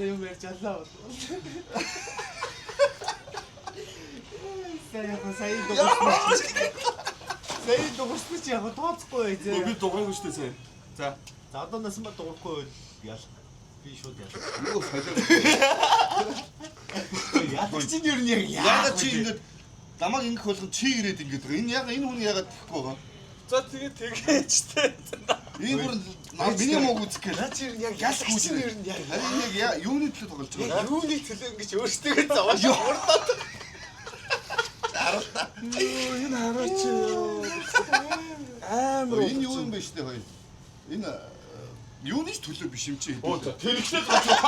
Одоо юм ярьж аллаа бол. Сая яг сая дуурсан. Сая дуурсан чи яг тооцохгүй бай зэ. Би дугаагүй шүү дээ сая. За. За одоо насмаа дуурахгүй байл ял. Би шууд ял. Юу солио. Ялах чинь ер нь яг Яагаад чи ингэж намайг ингэх болгон чи ирээд ингэж байгаа. Энэ яг энэ хүн яагаад тэхгүй байгаа? За тэгээ тэгээч тээ. Энэ бүр миний мууг үзэх гээл. Наа чи ер нь яг ялах чинь ер нь яг Харин яг юуны төлөө тоглож байгаа? юуны төлөө ингэж өөртөө зовоож урдаад. Юу энэ хараач юу. Амар. Энэ юу юм бэ штэ хоёр. Энэ юуны ч төлөө биш юм чи. Оо за тэрэгтэй зогсоо.